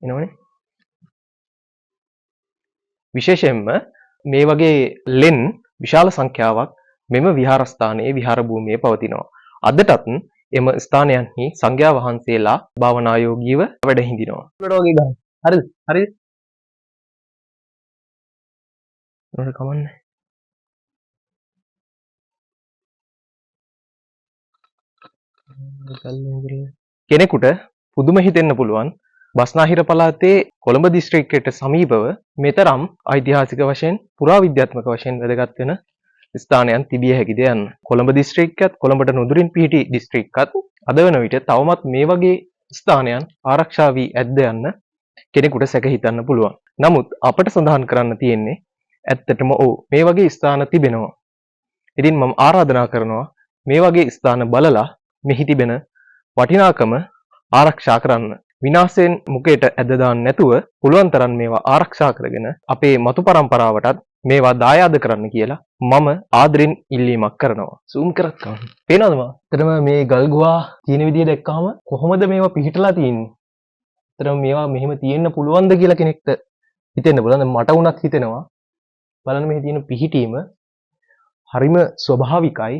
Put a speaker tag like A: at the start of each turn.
A: එනවනේ. විශේෂයෙන්ම මේ වගේ ලෙන් විශාල සංඛ්‍යාවක් මෙම විහාරස්ථානයේ විහාර භූමියේ පවතිනවා. අදටත් එම ස්ථානයන්හි සංඝයා වහන්සේලා භාවනායෝගීව වැඩ හිඳිනවා. වලට වගේ ගහන්න. හරිද? හරිද? උනට කමන්නේ. කෙනෙකුට පුදුම හිතෙන්න පුළුවන් බස්නාහිර පළාතේ කොළඹ දිස්ත්‍රික්කයට සමීපව මෙතරම් ඓතිහාසික වශයෙන් පුරාවිද්‍යාත්මක වශයෙන් වැදගත් වෙන ස්ථානයන් තිබිය හැකිද යන්න. කොළඹ දිස්ත්‍රික්කයත් කොළඹට නුදුරින් පිහිටි දිස්ත්‍රික්කත් අද වන විට තවමත් මේ වගේ ස්ථානයන් ආරක්ෂා වී ඇද්ද යන්න කෙනෙකුට සැක හිතන්න පුළුවන්. නමුත් අපට සඳහන් කරන්න තියෙන්නේ ඇත්තටම ඔව් මේ වගේ ස්ථාන තිබෙනවා. ඉතින් මම ආරාධනා කරනවා මේ වගේ ස්ථාන බලලා මෙහි තිබෙන වටිනාකම ආරක්ෂා කරන්න. විනාශයෙන් මුඛයට ඇද දාන්න නැතුව පුළුවන් තරම් මේවා ආරක්ෂා කරගෙන අපේ මතු පරම්පරාවටත් මේවා දායාද කරන්න කියලා මම ආදරෙන් ඉල්ලීමක් කරනවා. සූම් කරත් කවන්න. පේනවද මා? ඇත්තටම මේ ගල් ගුහා තියෙන විදිය දැක්කහම කොහොමද මේවා පිහිටලා තියෙන්නේ? ඇත්තටම මේවා මෙහෙම තියෙන්න පුළුවන්ද කියලා කෙනෙක්ට හිතෙන්න පුළුවන්. දැන් මට වුණත් හිතෙනවා. බලන්න මෙහි තියෙන පිහිටීම හරිම ස්වභාවිකයි.